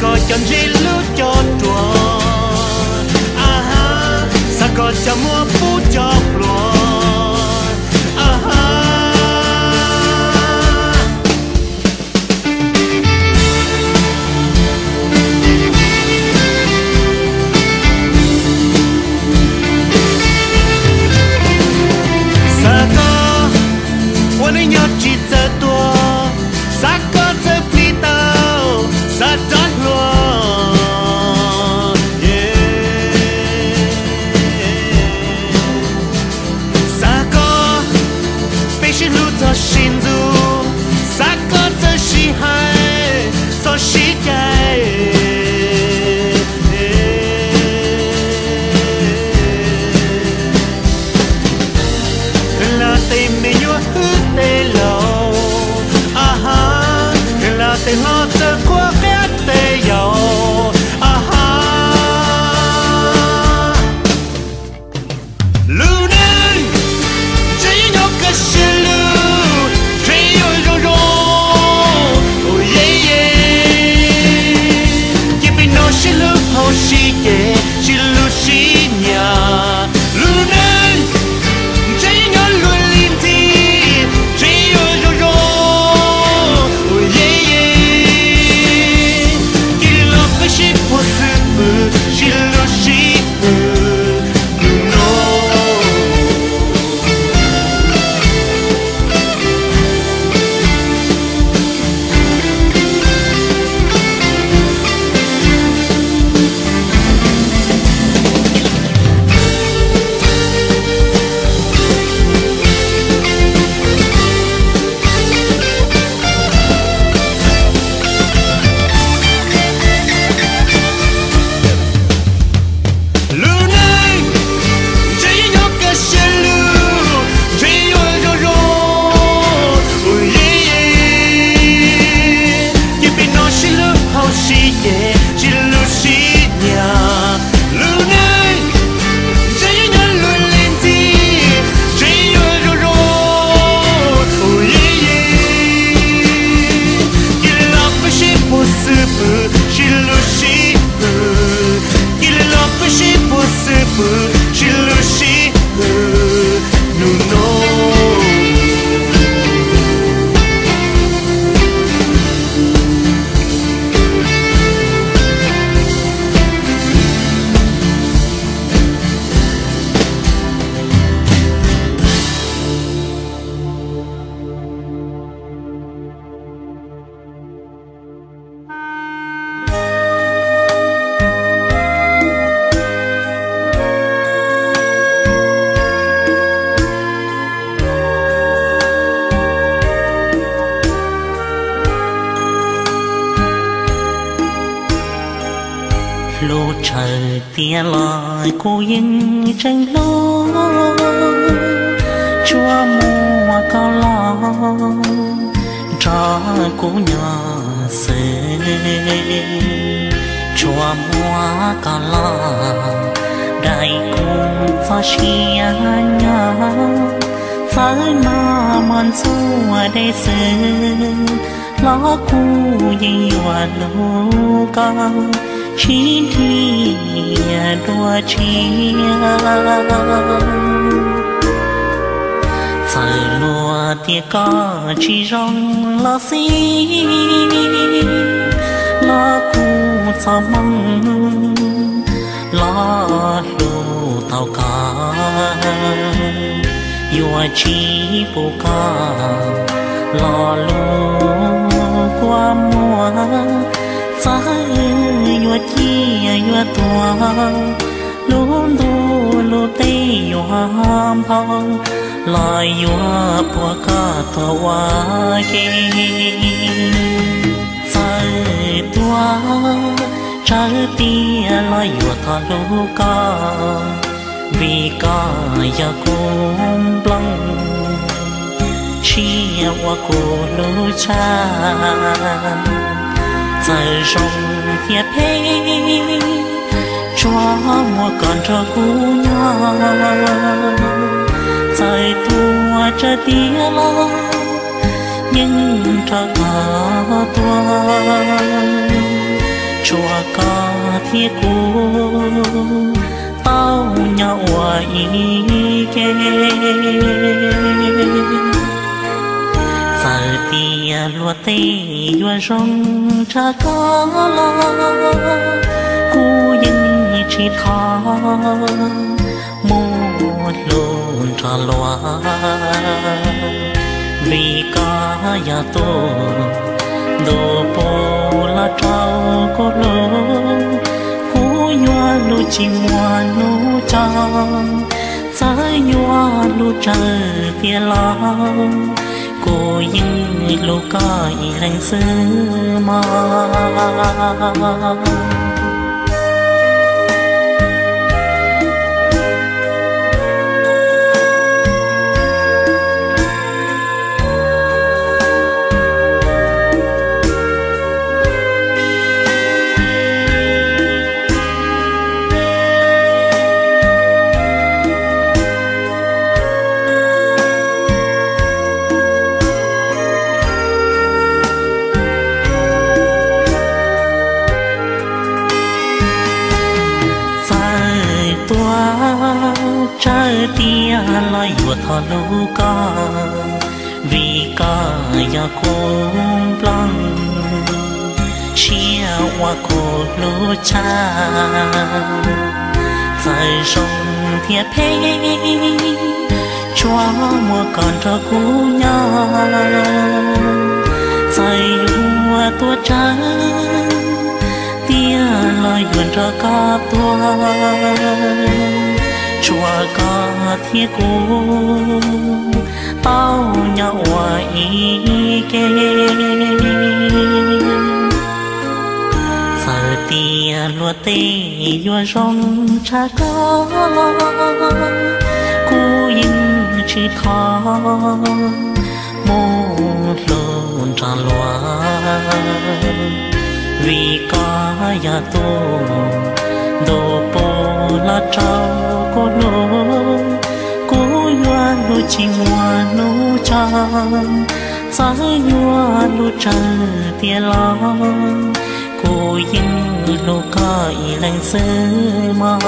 koj cov ntseeg lub cov ruam, a ha, xav koj cov muaj pub cov pluas, a ha. Xav koj ua neej nyob tsis txawj tuag, xav koj txawj plig tau, xav rov hluas. Xav koj peb sib hlub txhob sib ntxub, xav koj txawj sib hais txhob sib cais. Hlawv tej me nyuam hwj tej laus, a ha, hlawv tej hlob txawj qhuab qhia tej yaus, a ha. Lub neej ntshe yeej nyob kaj siab lug, ntshe yuav zoo zoo, ua ye ye. Cia peb nyob sib hlub hauv sib ceg, sib hlub sib nyiam. Lub neej ntshe yeej nyob luag li ntxhi, ntshe yuav zoo zoo, ua ye ye. Cia li los peb sib puag xwb pwg, sib hlub sib hwm. Lub neej ntshe yeej nyob kaj siab lug, ntshe yuav zoo zoo, ua ye ye. Cia peb nyob sib hlub hauv sib ceg, sib hlub sib nyiam. Lub neej ntshe yeej nyob luag li ntxhi, ntshe yuav zoo zoo, ua ye ye. Cia li los peb sib puag xwb pwg, sib hlub sib hwm. Cia li los peb sib puag xwb pwg, sib hlub sib hwm. Nus no Hlub tshaj tiag los kuv yeej tseem hlub, tsuas muaj koj los nrog kuv nyob xwb. Tsuas muaj koj los daim kuv txoj sia nyob, txawm nag hmo ntxuav dej xwb los kuv yeej yuav hlub koj tsis nrhiav dua tshiab. Txawm luag tias koj tsis zoo los xij, los kuv txoj hmoo los hlub tau koj, yuav tsis pub koj los lus kua muag. Txawm yuav ciaj yuav tuag, lub ntuj lub teb yuav nphau, los yuav puag koj tuag ua ke. Txawm tuag tsawg tiam los yuav tau hlub koj, vim koj yog kuv nplooj, tsiaj uas kuv hlub tshaj. Txawm zoo thiab phem, tsuas muaj koj nrog kuv nyob. Txawm tuag tsawg tiam los yeej nrog koj tuag, tsuas thiab kuv tau nyob ua ib ke. Txawm tias luag tej yuav zoo tshaj koj los kuv yeej tsis thov mus hlub nrog luag, vim koj yog tus ntuj pub los rau kuv hlub. Kuv yuav hlub tsis muaj hnub tso, txawm yuav hlub tsawg tiag los kuv yeej hlub koj ib leeg xwb mog. Txawm tuag tsawg tiag los yuav thov hlub koj, vim koj yog kuv nplooj siab uas kuv hlub tshaj. Txawm zoo thiab phem, tsuas muaj koj nrog kuv nyob. Txawm yuav tuag tsawg tiag los yuav nrog koj tuag, tshuav koj thiab kuv tau nyob ua ib ke. Txawm tias luag tej yuav zoo tshaj koj los kuv yeej tsis thov mus hlub nrog luag, vim koj yog tus ntuj pub los rau kuv hlub. Kuv yuav hlub tsis muaj hnub tso, txawm yuav hlub tsawg tiag los kuv yeej hlub koj ib leeg xwb mog.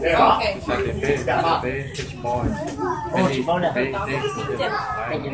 Peb, peb, peb tsis paub. Peb tsis paub li. Peb, peb, peb,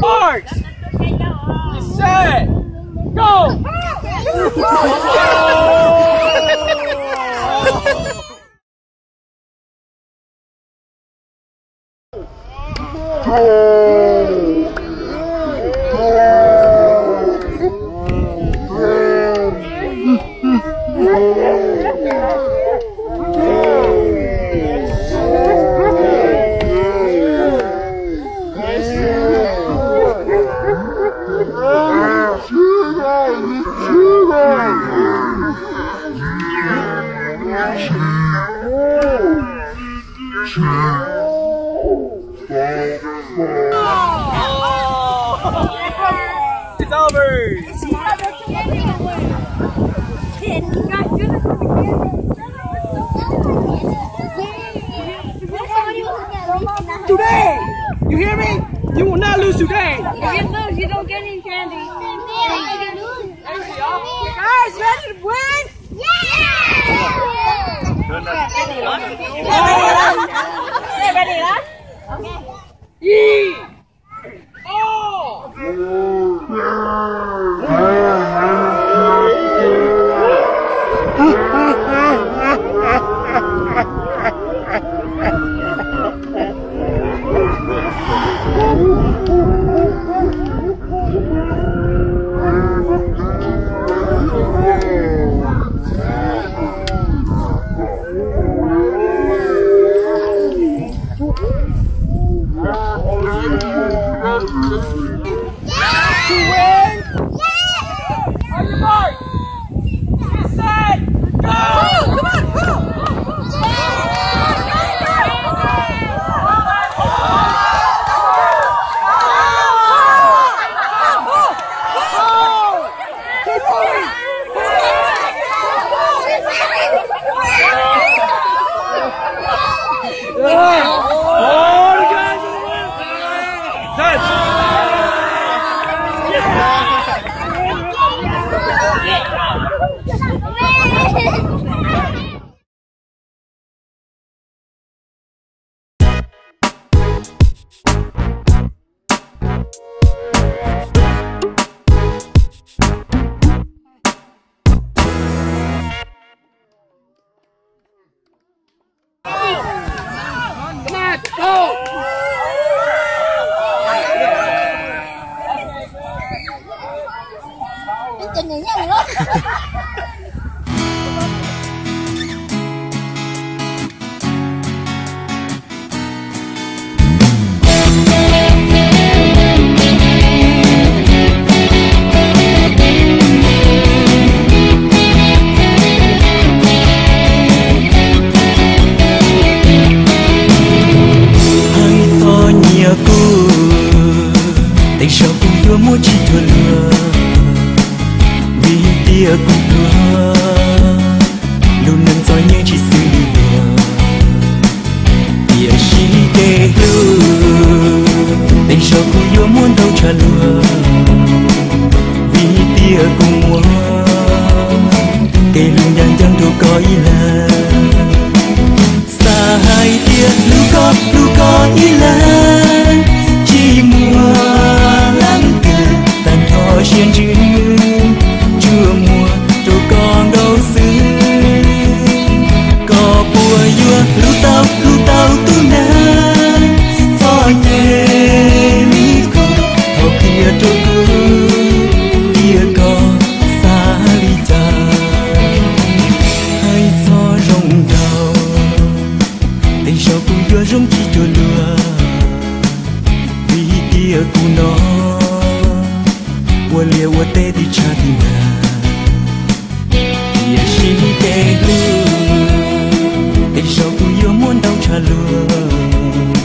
March! Set! Go! It's over. Today, you hear me? You will not lose today. If you lose, you don't get any candy. Guys, ready to win? Yeah! Ready, huh? Ready, huh? Okay. To win! On your mark! Set! Go! Come on, go! Keep going! muab tsis cuag luag, vim tias kuv pluag, lub neej txom nyem tsis xws li luag. Tiam sis kev hlub, tej zaum kuv yuav muab ntau tshaj luag, vim tias kuv muaj kev hlub ncaj ncees rau koj ib leeg. Xav hais tias hlub koj, hlub koj ib leeg, tsis muaj leej twg, tag nrho siab ntsws tsuas muaj rau koj nkaus xwb. Koj puas yuav hlub tau, hlub tau tus neeg txom nyem li kuv? Thov qhia rau kuv tias koj xav li cas, hais txog zoo nraug, tej zaum kuv yuav zoo tsis cuag luag, vim tias kuv no ua liaj ua teb twb tshaj tib nrag. Tiam sis kev hlub, tej zaum kuv yuav muab ntau tshaj luag,